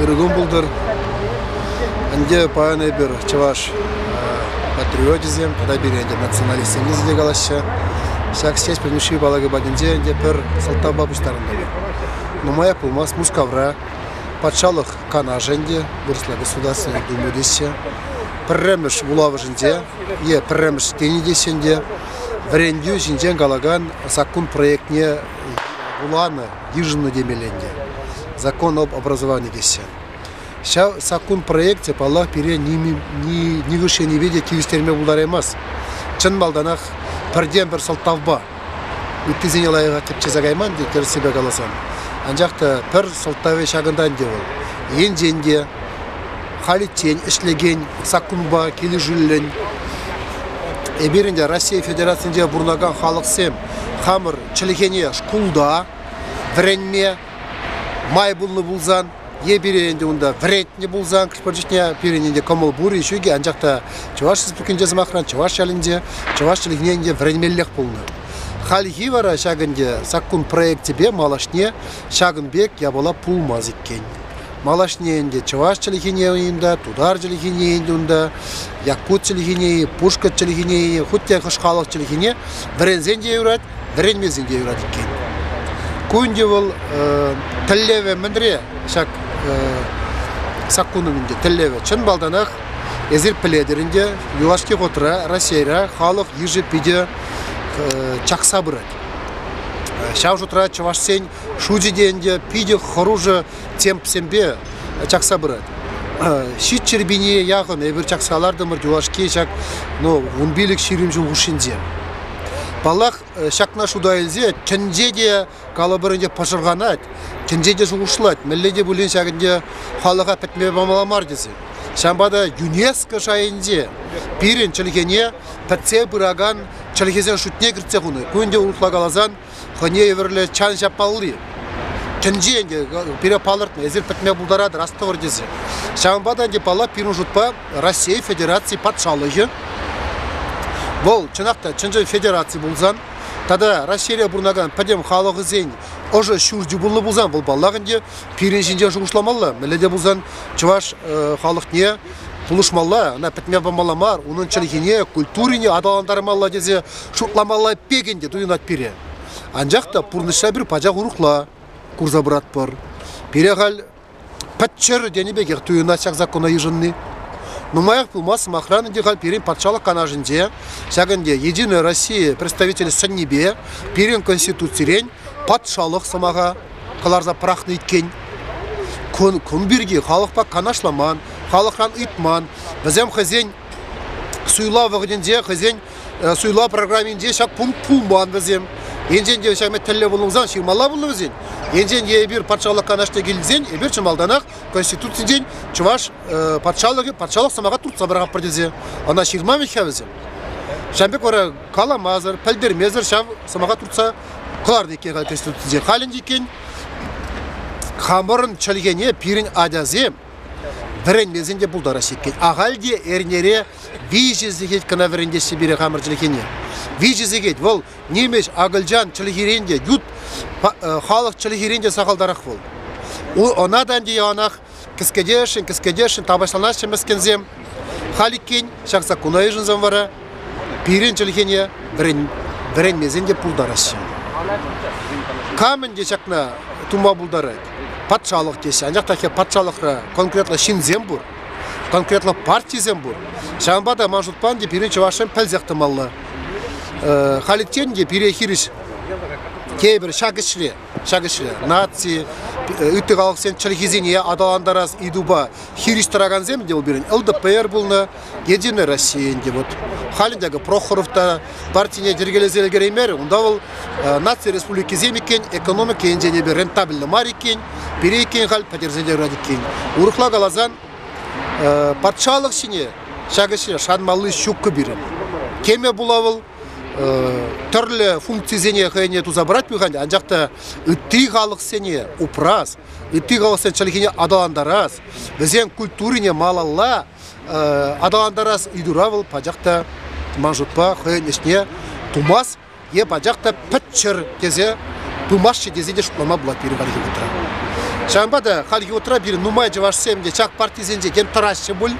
Ырӑ кун пултӑр. Ӗнтӗ паян эпир чӑваш патриочӗсем тата пире ӗнтӗ националистсем тесе те калаҫҫӗ. Ҫак Ҫеҫпӗл Мишши палӑкӗ патӗнче ӗнтӗ пӗр сӑлтавпа пуҫтарӑнтӑмӑр. Нумаях пулмасть Мускавра Патшалӑх Канашӗ ӗнтӗ, вырӑсла Государственная Дума теҫҫӗ, пӗрремӗш вулавӑшӗнче е пӗрремӗш тени теҫҫӗ ӗнтӗ, вӗрентӳ ҫинчен калакан саккун проектне вуланӑ, йышӑннӑ темелле ӗнтӗ. Закон об образовании теҫҫӗ. Ҫав саккун проекчӗ, паллах, пире нихӑш енӗпе те тивӗҫтерме пултараймасть. Чӑн малтанах пӗртен-пӗр сӑлтавпа ыттисене лайӑхах тӗпчесе кайман те тӗрӗссипе каласан. Анчах та пӗр сӑлтавӗ ҫакӑнта ӗнтӗ вӑл. Енчен те халиччен ӗҫлекен саккунпа килӗшӳллӗн эпир ӗнтӗ Россия Федерацинче пурӑнакан халӑхсем хамӑр чӗлхене шкулта вӗренме май пулнӑ пулсан, е пире ӗнтӗ унта вӗрентнӗ пулсан, хӑш-пӗр чухне пирӗн ӗнтӗ кӑмӑл пур-и, ҫук-и, анчах та Чӑваш Республикинче, сӑмахран, чӑваш ялӗнче чӑваш чӗлхине ӗнтӗ вӗренмеллех пулнӑ. Хальхи вара ҫак ӗнтӗ саккун проекчӗпе малашне ҫакӑн пек япала пулмасть иккен. Малашне ӗнтӗ чӑваш чӗлхине унта, тутар чӗлхине ӗнтӗ унта, якут чӗлхине, пушкӑрт чӗлхине, хуть те хӑш халӑх чӗлхине вӗренсен те юрать, вӗренмесен те юрать иккен. Ку ӗнтӗ вӑл тӗллевӗ мӗнре ҫак саккунӑн ӗнтӗ тӗллевӗ? Чӑн малтанах эсир пӗлетӗр ӗнтӗ, юлашки вӑхӑтра Раҫҫейре халӑх йышӗ питӗ чакса пырать. Ҫав шутра чӑвашсен шучӗ те ӗнтӗ питӗ хӑрушӑ темпсемпе чакса пырать. 700 пине яхӑн эпир чакса лартӑмӑр юлашки ҫак ну, 15-20 ҫул хушшинче. Паллах, ҫакна шута илсе тӗнче те калӑпӑр ӗнтӗ пӑшӑрханать, тӗнче те шухӑшлать, мӗнле те пулин ҫак ӗнтӗ халӑха пӗтме памалла мар тесе. Ҫавӑнпа та ЮНЕСКО шайӗнче пирӗн чӗлхене пӗтсе пыракан чӗлхесен шутне кӗртсе хунӑ. Ку ӗнтӗ урӑхла каласан хӑйне евӗрлӗ чан ҫапмалли. Тӗнче ӗнтӗ пире палӑртнӑ, эсир пӗтме пултаратӑр, астӑвӑр тесе. Ҫавӑнпа та ӗнтӗ паллах пирӗн шутпа Раҫҫей Федераци патшалӑхӗ вӑл чӑнах та чӑн-чӑн федераци пулсан тата Раҫҫейре пурӑнакан пӗтӗм халӑхӗсен ӑшӑ ҫурчӗ пулнӑ пулсан вӑл паллах ӗнтӗ пирӗн ҫинчен шухӑшламалла. Мӗнле те пулсан чӑваш халӑхне пулӑшмалла, ӑна пӗтме памалла мар, унӑн чӗлхине, культурине аталантармалла тесе шутламалла пек ӗнтӗ туйӑнать пире. Анчах та пурнӑҫра пир пачах урӑхла курса пыратпӑр. Пире халь пӗтчӗр тенӗ пекех туйӑнать ҫак закона йышӑнни. Нумаях пулмасть, сӑмахран, ӗнтӗ халь пирӗн патшалӑх канашӗнче ҫак ӗнтӗ Единая Россия представителӗ сӗннипе пирӗн Конституцирен патшалӑх сӑмаха кӑларса пӑрахнӑ иккен. Кун, кун пирки халӑхпа канашламан, халӑхран ыйтман. Вӗсем хӑйсен суйлав вӑхӑтӗнче хӑйсен суйлав программинче ҫак пункт пулман вӗсем. Енчен те ҫак тӗллев пулсан ҫырмалла пулнӑ вӗсен. Енчен те эпир патшалӑх канашне килсен, эпир чӑн малтанах Конституцинчен чӑваш патшалӑхӗ патшалӑх сӑмаха туртса пӑрахатпӑр тесе ӑна ҫырман вӗт-ха вӗсем. Ҫавӑн пек вара каламасӑр, пӗлтермесӗр ҫав сӑмаха туртса кӑларнӑ иккен халь Конституцинче. Халь ӗнтӗ иккен хамӑрӑн чӗлхене пирӗн ачасем вӗренмесен те пултараҫҫӗ иккен. Ахаль те эрнере 3 сехет кӑна вӗрентеҫҫӗ пире хамӑр чӗлхене. 3 сехет вӑл нимӗҫ, акӑлчан чӗлхирен те, ют халӑх чӗлхирен те сахалтарах вӑл. Ӑна та ӗнтӗ яланах кӗскетесшӗн, кӗскетесшӗн тапаҫланаҫҫӗ мӗскӗнсем. Халь иккен ҫак саккуна йышӑнсан вара пирӗн чӗлхене вӗренмесен те пултараҫҫӗ. Кам ӗнтӗ ҫакна тума пултарать? Патшалӑх теҫҫӗ. Анчах та патшалӑхра конкретлӑ ҫынсем пур, конкретлӑ партисем пур. Ҫавӑнпа та ман шутпа ӗнтӗ пирӗн чӑвашсен пӗлсех тӑмалла. Халиччен те пире хирӗҫ тепӗр ҫак ӗҫре, ҫак ӗҫре наци, ытти халӑхсен чӗлхисене аталантарас ыйтупа хирӗҫ тӑракансем те вӑл пирӗн ЛДПР пулнӑ, Единая Россия ӗнтӗ вот. Халь ӗнтӗ Прохоров та партине йӗркелесе ӗлкӗреймерӗ. Унта вӑл наци республикисем иккен, экономика енчен эпир рентабельлӗ мар иккен, пире иккен халь пӗтерсе те юрать иккен. Урӑхла каласан, патшалӑх ҫине ҫак ӗҫре шанмалли ҫуккӑ пирӗн. Теме пула вӑл тӗрлӗ функцисене хӑйне туса парать пуль-ха, анчах та ытти халӑхсене упрас, ытти халӑхсен чӗлхине аталантарас, вӗсен культурине малалла аталантарас ыйтура вӑл пачах та ман шутпа хӑйӗн ӗҫне тумас е пачах та пӗтчӗр тесе пымаҫҫӗ тесе те шутлама пулать пирӗн хальхи вӑхӑтра. Ҫавӑнпа та хальхи вӑхӑтра пирӗн нумай чӑвашсем те ҫак партисенче тем тӑраҫҫӗ пуль.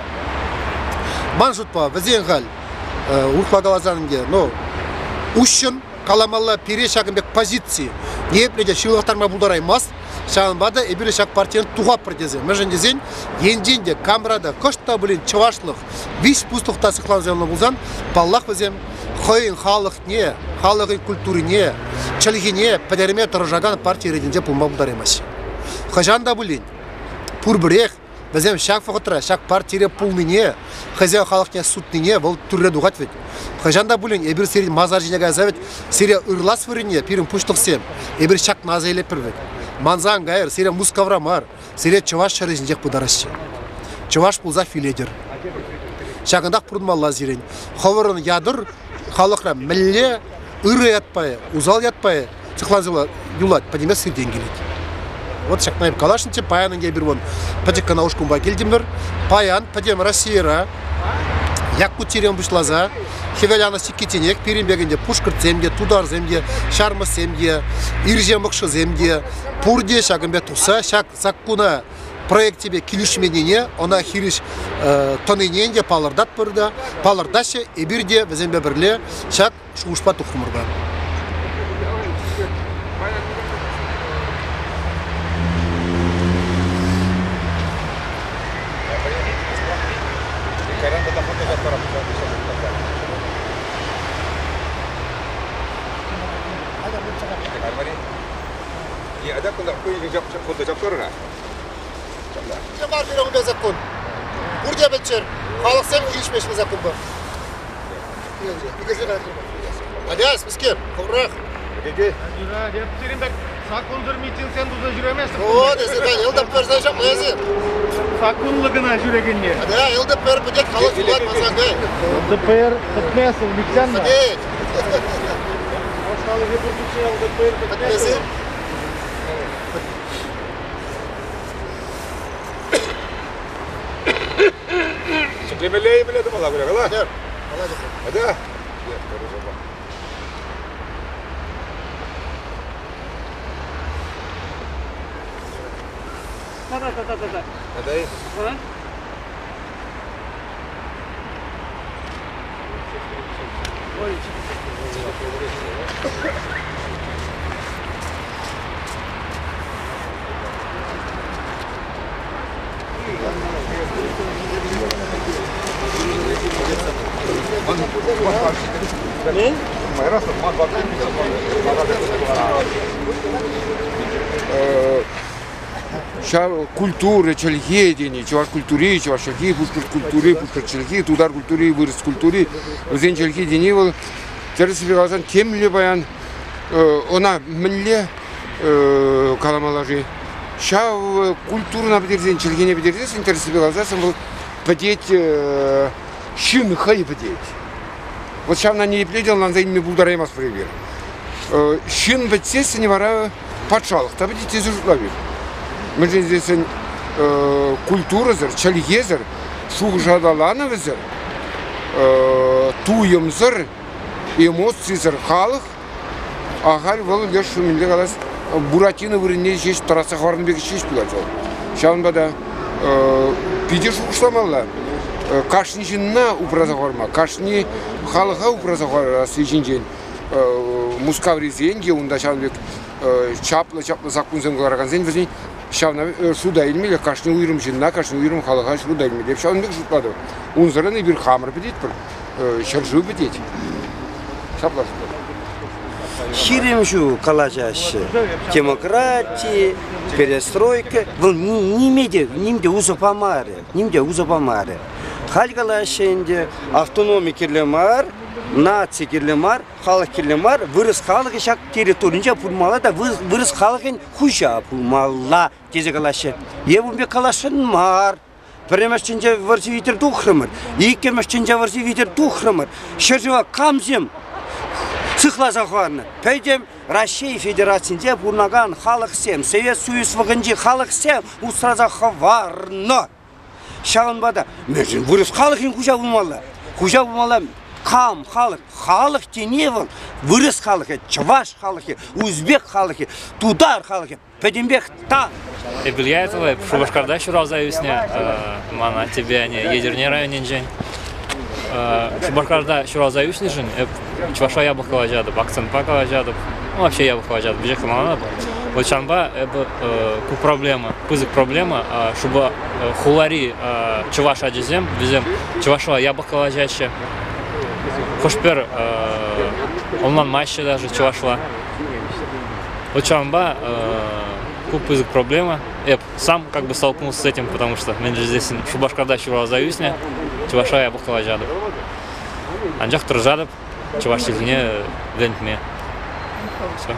Ман шутпа, вӗсен халь, урӑхла каласан ӗнтӗ, ну, уҫҫӑн каламалла пире ҫакӑн пек позици ниепле те ҫывӑхтарма пултараймасть. Ҫавӑнпа та эпир ҫак партирен тухатпӑр тесе. Мӗншӗн тесен енчен те камра та кӑшт та пулин чӑвашлӑх, виҫ пуслӑх та сыхланса юлнӑ пулсан, паллах, вӗсем хӑйӗн халӑхне, халӑхӗн культурине, чӗлхине пӗтерме тӑрӑшакан парти ретӗнче пулма пултараймасть. Хӑҫан та пулин пурпӗрех вӗсем ҫак вӑхӑтра ҫак партире пулнине, хӑйсен халӑхне сутнине вӑл тӳрре тухать вӗт. Хӑҫан та пулин эпир сирӗн масар ҫине кайса вӗт сире ырлас вырӑнне пирӗн пуҫлӑхсем эпир ҫакна аса илетпӗр вӗт. Манса ан кайӑр, сире Мускавра мар, сире чӑваш ҫӗрӗ ҫинчех пытараҫҫӗ. Чӑваш пулса филетӗр. Ҫакӑнтах пурӑнмалла сирӗн. Хӑвӑрӑн ятӑр халӑхра мӗнле ырӑ ятпа, усал ятпа сыхланса юлать, пӗтӗмпех сиртен килет. Вот ҫакна эп каласшӑнччӗ. Паян ӗнтӗ эпир вон пӗчӗк кӑна ушкӑнпа килтӗмӗр. Паян пӗтӗм Российӑра Якутирен пуҫласа Хӗвеланӑҫ чиккичченех пирӗн пек ӗнтӗ пушкӑртсем те, тутарсем те, ҫармӑссем те, ирҫе-мӑкшӑсем те пурте ҫакӑн пек тухса ҫак саккуна проекчӗпе килӗшменнине, ӑна хирӗҫ тӑнине ӗнтӗ палӑртатпӑр та, палӑртаҫҫӗ. Эпир те вӗсемпе пӗрле ҫак шухӑшпа тухрӑмӑр та. Закон. Пурте пӗлччӗр, халӑхсем килӗшмеҫҫӗ законпа. Адяс, мӗскер, хӑвӑрах. Эп сирӗн пек саккунсӑр митингсем туса ҫӳреместӗп. О, тесе та ЛДПР ҫапла эсир. Саккунлӑ кӑна ҫӳрекенне. Да, ЛДПР пӗтет, халӑх юлать, манса кай. ЛДПР пӗтмест, нихҫан та. Пӗтет. Патшалӑхӗ пур чухне ЛДПР пӗтмест. Пӗтмесен. Ҫӗклемелле-и мӗнле тумалла пулӗ, кала. Атя. Да-да-да-да-да. Ата-и? А? Ҫав культура, чӗлхе тени, чӑваш культури, чӑваш чӗлхи, пушкӑрт культури, пушкӑрт чӗлхи, тутар культури, вырӑс культури, вӗсен чӗлхи тени вӑл тӗрӗссипе каласан темле паян ӑна мӗнле каламалла-ши? Ҫав культурӑна пӗтерсен, чӗлхене пӗтерсессӗн, тӗрӗссипе каласассӑн вӑл пӗтет, ҫын хӑй пӗтет. Вот ҫавна ниепле те ӑнланса илме пултараймастпӑр эпир. Ҫын пӗтсессӗн вара патшалӑх та пӗтет тесе шутлап эп. Мӗншӗн тесен культурӑсӑр, чӗлхесӗр, шухӑш аталанӑвӗсӗр, туйӑмсӑр, эмоцисӗр халӑх ахаль вӑл леш мӗнле калас Буратино вырӑнне ҫеҫ тӑратса хӑварнӑ пек ҫеҫ пулать вӑл. Ҫавӑнпа та питӗ шухӑшламалла. Кашни ҫынна упраса хӑварма, кашни халӑха упраса хӑварасси ҫинчен Мускаврисен те унта ҫавӑн пек чаплӑ-чаплӑ саккунсем кӑларакансен вӗсен ҫавна шута илмелле, кашни уйрӑм ҫынна, кашни уйрӑм халӑха шута илмелле. Ҫавӑн пек шутлатӑп. Унсӑрӑн эпир хамӑр пӗтетпӗр, ҫӗршыв пӗтет. Ҫапла шутлатӑп. 20 ҫул калаҫаҫҫӗ. Демократи, перестройка. Вӑл ниме те, ним те усӑ памарӗ. Ним те усӑ памарӗ. Халь калаҫҫӗ ӗнтӗ, автономи кирлӗ мар, наци кирлӗ мар, халӑх кирлӗ мар, вырӑс халӑхӗ ҫак территоринче пулмалла та вырӑс халӑхӗн хуҫа пулмалла тесе калаҫҫӗ. Е ун пек каласшӑн мар. Пӗрремӗш тӗнче вӑрҫи витӗр тухрӑмӑр, иккӗмӗш тӗнче вӑрҫи витӗр тухрӑмӑр. Ҫӗршыва камсем сыхласа хӑварнӑ? Пӗтӗм Раҫҫей Федерацинче пурӑнакан халӑхсем, Совет Союз вӑхӑтӗнчи халӑхсем усраса хӑварнӑ. Ҫавӑнпа та мӗншӗн вырӑс халӑхӗн хуҫа пулмалла? Хуҫа пулмалла. Кам халӑх? Халӑх тени вӑл вырӑс халӑхӗ, чӑваш халӑхӗ, узбек халӑхӗ, тутар халӑхӗ пӗтӗмпех тан. Эпир Яйтова Шупашкарта ҫуралса ӳснӗ. Ман аттепе анне Етӗрне районӗнчен. Шупашкарта ҫуралса ӳснӗшӗн эп чӑвашла япӑх калаҫатӑп, акцентпа калаҫатӑп. Ну, вообще япӑх калаҫатӑп, веҫех ӑнланатӑп. Вот ҫавӑнпа эпӗ ку проблема, пысӑк проблема, шуба хулари чӑваш ачисем, вӗсем чӑвашла япӑх калаҫаҫҫӗ. Хӑш-пӗр ӑнланмаҫҫӗ даже чӑвашла. Вот ҫавӑнпа ку пысӑк проблема. Эп сам как бы столкнулся с этим, потому что мен здесь Шупашкарта ҫуралса ӳснӗ, чӑвашла япӑх калаҫатӑп. Анчах тӑрӑшатӑп чӑваш чӗлхине вӗрентме. Все.